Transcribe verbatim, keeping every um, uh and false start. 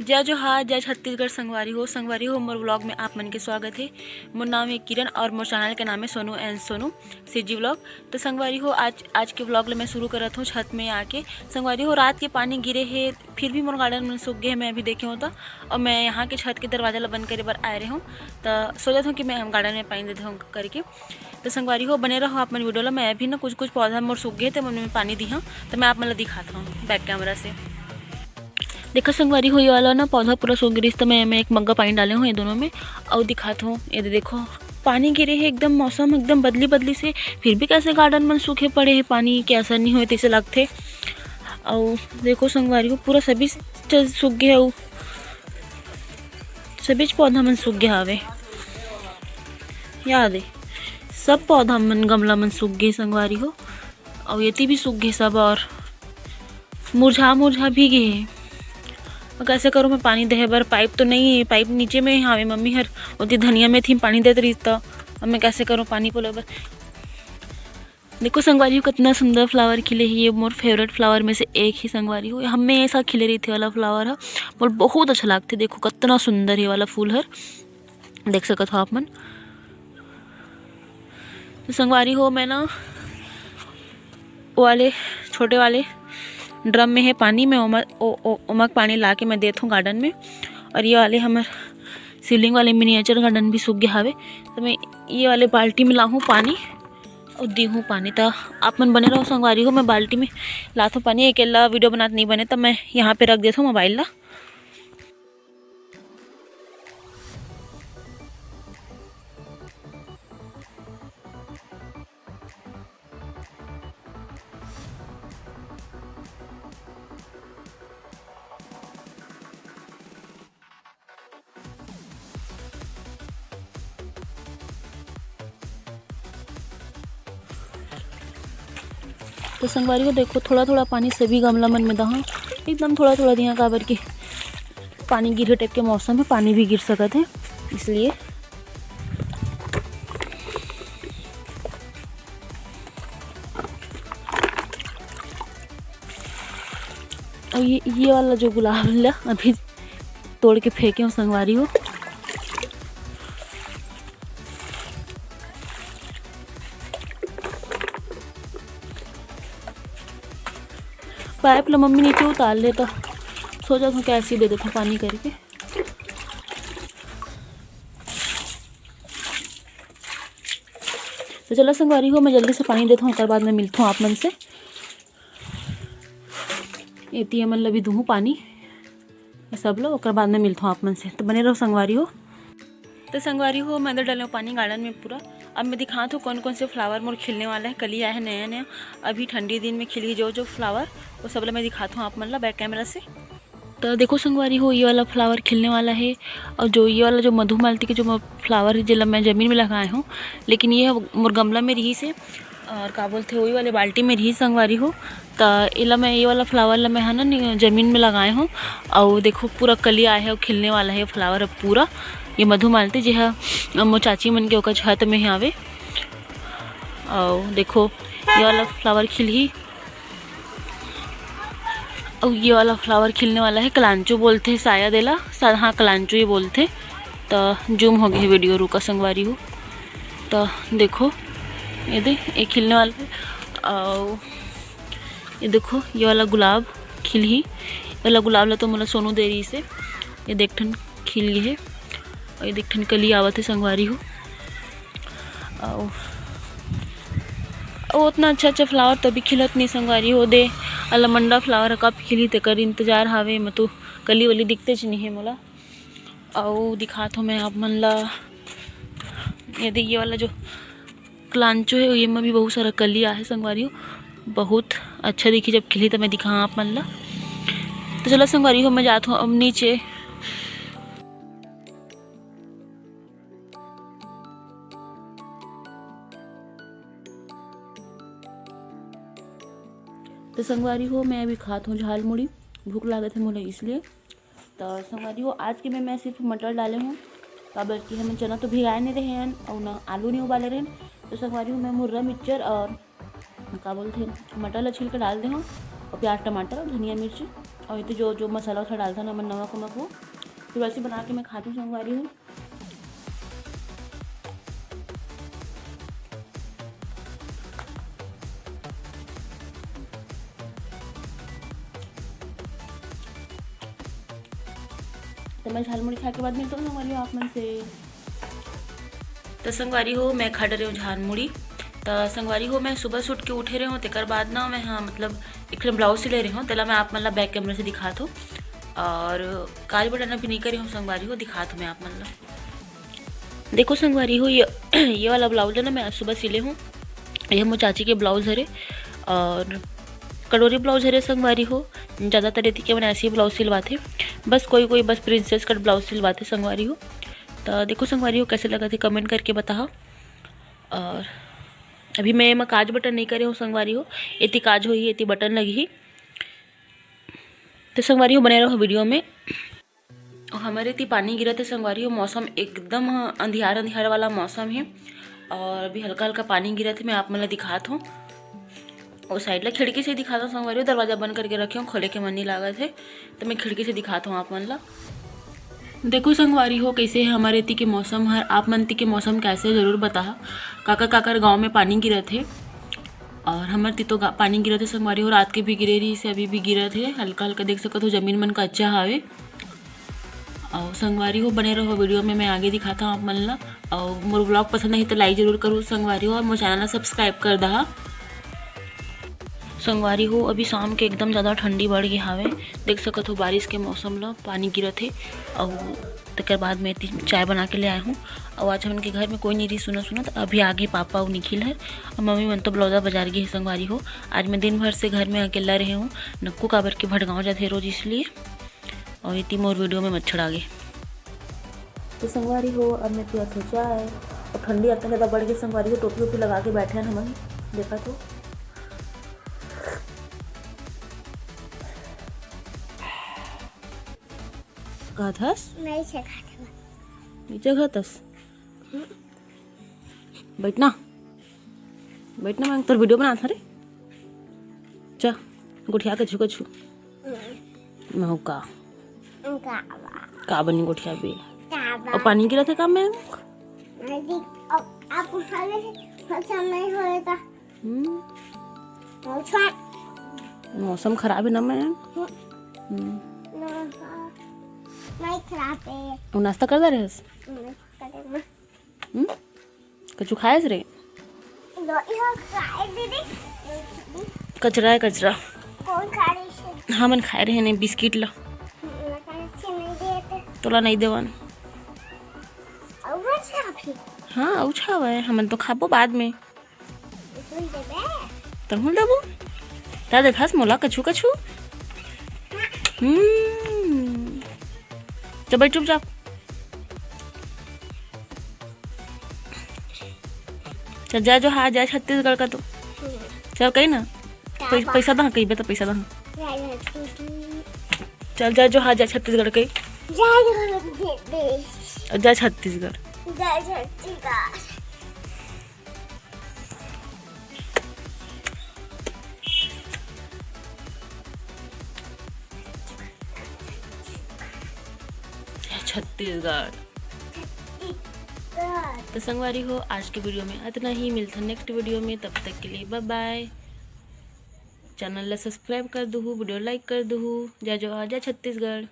जय जोहार, जय छत्तीसगढ़ संगवारी हो। संगवारी हो, मोर vlog में आप मन के स्वागत हे। मोर नाम हे किरण और मोर channel के नाम हे Sonu and Sonu CG vlog। तो संगवारी हो, आज, आज के vlog ल मैं शुरू करत हूँ छत में आके। संगवारी हो, रात के पानी गिरे हे, फिर भी मोर garden मन सूख गे हे, मैं अभी देखे हूँ तो। और मैं यहाँ के छत के दरवाजा ल बंद करे बर आए रहे हूँ, तो सोचत हूँ कि मैं हम garden में पानी दे देहूँ करके। तो संगवारी हो, बने रहो आप मन video ल। मैं अभी ना कुछ कुछ पौधा मोर सूख गे हे, तो मैं पानी दिहा, तो मैं आप मन ल दिखात हूँ back camera से। देखो संगवारी हो, ये वाला ना पौधा पूरा सूख गिरिस, तो मैं, मैं एक मग्गा पानी डाले हूँ ये दोनों में, और दिखात हूँ। ये दे देखो, पानी गिरे हे एकदम, मौसम एकदम बदली बदली से, फिर भी कैसे garden मन सूखे पड़े हे, पानी के असर नहीं होए तैसे लगथे। और देखो संगवारी हो, पूरा सभी चीज सूख गे हे, अउ सभी पौधा मन सूख गे हावे। याद हे, सब पौधा मन, गमला मन सूख गे संगवारी हो, अउ एती भी सूख गे सब, और मुरझा मुरझा भी गे हे। अब कैसे करूँ मैं पानी देहे बर? पाइप तो नहीं हे, पाइप नीचे में हावे। मम्मी हर ओती धनिया मेथी में पानी देत रहिस, त अब मैं कैसे करूँ पानी पलोए बर? देखो संगवारी हो, कितना सुंदर flower खिले हे। ये मोर favourite flower में से एक हे संगवारी हो, हमेशा खिले रहिथे वाला flower ह, मोर बहुत अच्छा लागथे। देखो कितना सुंदर हे वाला फूल हर, देख सकत हो आप मन। तो संगवारी हो, मैं ना वो वाले छोटे वाले drum में हे पानी, मैं ओमा, ओ, ओ, ओमा के पानी ला के मैं देत हूँ garden में। और ये वाले हमर शिवलिंग वाले miniature garden भी सूख गे हावे, तो मैं ये वाले बाल्टी में लाहूँ पानी और दीहूँ पानी। तो आप मन बने रहो संगवारी हो, मैं बाल्टी में लात हूँ पानी। अकेला video बनात नहीं बने, तो मैं यहाँ पे रख देत हूँ mobile ला। तो संगवारी हो, देखो, थोड़ा थोड़ा पानी सभी गमला मन में दहा, एकदम थोड़ा थोड़ा दिया, काबर कि पानी गिरे type के मौसम हे, पानी भी गिर सकत हे, इसलिए। और ये, ये वाला जो गुलाब ला अभी तोड़ के फेंके हूँ संगवारी हो। पाइप ला मम्मी नीचे उतार ले, तो सोचत हूँ कि ऐसे ही दे देथों पानी करके। तो चलो संगवारी हो, मैं जल्दी से पानी देथों, ओकर बाद में मिलथों आप मन से। एती हमन ल भी दूहूँ पानी, ये सब लो, ओकर बाद में मिलथों आप मन से। तो बने रहो संगवारी हो। तो संगवारी हो, मैं तो डाले हूँ पानी garden में पूरा। अब मैं दिखात हूँ कौन कौन से flower मोर खिलने वाला है। कली आया है नया नया, अभी ठंडी दिन में खिली जो जो flower, वो सब ला मैं दिखात हूँ आप मन ला back camera से। तो देखो संगवारी हो, ये वाला flower खिलने वाला है, और जो ये वाला जो मधुमालती के जो म-, flower है, जेला मैं जमीन में लगाए हूँ, लेकिन ये मोर गमला में रही से, और का बोलथे, वही वाले बाल्टी में रही संगवारी हो। त एला मैं, ये वाला flower ला मैं, है ना, नि-, जमीन में लगाए हूँ, और देखो पूरा कली आए है, और खिलने वाला है flower अब पूरा। ये मधुमालती जे है, मोर चाची मन के ओकर छत में ही आवे। और देखो, ये वाला flower खिलही, अउ ये वाला flower खिलने वाला है, कलांचो बोलथे शायद एला, शा-, हाँ, कलांचो ही बोलथे। त zoom हो गए video, रुका संगवारी हो। त देखो, ये दे, ये खिलने वाला है। अउ ये देखो, ये वाला गुलाब खिलही, ये वाला गुलाब ला तो मोला सोनू दे रही से। ये देख ठन खिल गए है, और ये देख ठन कली आवत है संगवारी हो। अउ, अउ उतना अच्छा अच्छा flower तो अभी खिलत नहीं संगवारी हो दे। अलमंडा flower कब खिली, तेकर इंतजार हावे। मैं तो कली वली दिखते च नहीं है मोला। अउ दिखात हो मैं आप मन ला, ये दे, ये वाला जो कलांचो है, ये में भी बहुत सारा कली आहे संगवारी हो। बहुत अच्छा दिखी जब खिली, तो मैं दिखा आप मन ला। तो चलो संगवारी हो, मैं जात हूँ अब नीचे। तो संगवारी हो, मैं अभी खात हूँ झाल मुड़ी, भूख लागत है मोला इसलिए। तो संगवारी हो, आज के में मैं सिर्फ मटर डाले हूँ, काबर कि हमन चना तो भिगाए नहीं रहे हन और ना आलू नहीं उबाले रहे हन। तो संगवारी हो, मैं मुर्रा मिक्सचर और का बोलथे, मटर ला छील के डाल दे हूँ और प्याज, टमाटर और धनिया मिर्ची अउ एती जो, जो मसाला उसाला डालथन हमन, नमक उमक हो, फिर वैसे बना के मैं खाथों संगवारी हो। त मैं झालमुड़ी खाए के बाद मिलथों संगवारी हो आप मन से। त संगवारी हो, मैं खा डरे हूँ झालमुड़ी। त संगवारी हो, मैं सुबह से उठ के उठे रहे हूँ, तेकर बाद ना मैं, हाँ, मतलब, एक ठन ब्लाउज सिले रहे हूँ, तेला मैं आप मन ला बैक कैमरा से दिखात हूँ। और काज बटन अभी नहीं करे हूँ संगवारी हो, दिखात हूँ मैं आप मन ला। देखो संगवारी हो, ये, ये वाला ब्लाउज है ना, मैं आज सुबह सिले हूँ। ये मोर चाची के ब्लाउज हरे और कटोरी ब्लाउज हरे संगवारी हो। ज़्यादातर एती के मन ऐसे ही ब्लाउज सिलवाथे, बस कोई कोई बस प्रिंसेस कट ब्लाउज सिलवाथे संगवारी हो। त देखो संगवारी हो, कैसे लगत हे, कमेंट करके बताओ। और अभी मैं एमा काज बटन नहीं करे हूँ संगवारी हो, एती काज होही, एती बटन लगही। तो संगवारी हो, बने रहो वीडियो में। और हमारे एती पानी गिरत हे संगवारी हो, मौसम एकदम अंधियार अंधियार वाला मौसम है और अभी हल्का हल्का पानी गिरत हे। मैं आप मन ला दिखात हूँ, वो साइड ला खिड़की से दिखात हूँ संगवारी हो, दरवाजा बंद करके रखे हूँ, खोले के मन नहीं लागत हे, तो मैं खिड़की से दिखात हूँ आप मन ला। देखो संगवारी हो, कैसे है हमारे एती के मौसम हर, आप मन एती के मौसम कैसे है जरूर बताहा। काकर काकर गाँव में पानी गिरत हे और हमर एती तो गा-, पानी गिरत हे संगवारी हो, रात के भी गिरे रहिस हे, अभी भी गिरत हे हल्का हल्का, देख सकत हो जमीन मन कच्चा हावे। और संगवारी हो, बने रहो वीडियो में, मैं आगे दिखाता हूँ आप मन ला। और मोर व्लॉग पसंद आही तो लाइक जरूर करो संगवारी हो, और मोर चैनल ला सब्सक्राइब कर दहा। संगवारी हो, अभी शाम के एकदम ज़्यादा ठंडी बढ़ गे हावे, देख सकत हो बारिश के मौसम ला, पानी गिरत हे। और तेकर बाद मैं एती चाय बना के ले आए हूँ। और आज हमन के घर में कोई नहीं रही, सुना सुना, तो अभी आगे पापा अउ निखिल है और मम्मी मन तो बलौदा बाजार गे हे संगवारी हो। आज मैं दिन भर से घर में अकेला रहे हूँ, नक्कू काबर के भटगांव जाथे रोज, इसलिए। और एती मोर वीडियो में मच्छर आ गे। तो संगवारी हो, अब मैं पियत हो चाय। और ठंडी अतना ज़्यादा बढ़ गे संगवारी हो, टोपी ओपी लगा के बैठे हैं हमन, देखा तो। खात हस? नहीं से खात हस। नीचे खात हस? बैठ ना, बैठ ना, मैं तोर वीडियो बनात हरे। चा, गोठिया कछु कछु। महू का? का बा? का बनी गोठिया बे? का बा? और पानी गिरत हे का मैं? नहीं, अब, अब उठा ले, समय होए ता। हम्म। मौसम। मौसम खराब है ना मैं। हम्म। हम्म। मौसम नहीं खराब है। और नाश्ता कर दे रहे हस? नहीं, करे ना। हम्म? कछु खाए रे? लो, इहो खाए दीदी। कचरा है, कचरा। कौन खा रही है? हमन खाए रहे ने बिस्किट ला। हम्म, खाए से नहीं देते। तोला नहीं देवन। और अच्छा भी। हाँ, अच्छा हुआ है, हमन तो खाबो बाद में। तुम देबे? तहूँ देबो। ता देखास मोला कछु कछु। हम्म। तो बैठ चुपचाप। चल जा जो, हाँ, जय छत्तीसगढ़ का तो। चल कही ना। का पै-, बा? पैसा दहा, कही बे तो पैसा दहा। जय छत्तीसगढ़। चल जा जो, हाँ, जय छत्तीसगढ़ कही। जय छत्तीसगढ़। जय छत्तीसगढ़। जय छत्तीसगढ़। छत्तीसगढ़। तो संगवारी हो, आज के वीडियो में अतना ही। मिलथन नेक्स्ट वीडियो में, तब तक के लिए बाय बाय। चैनल ला सब्सक्राइब कर दुहू, वीडियो लाइक कर दुहू। जय जोहार, जय छत्तीसगढ़।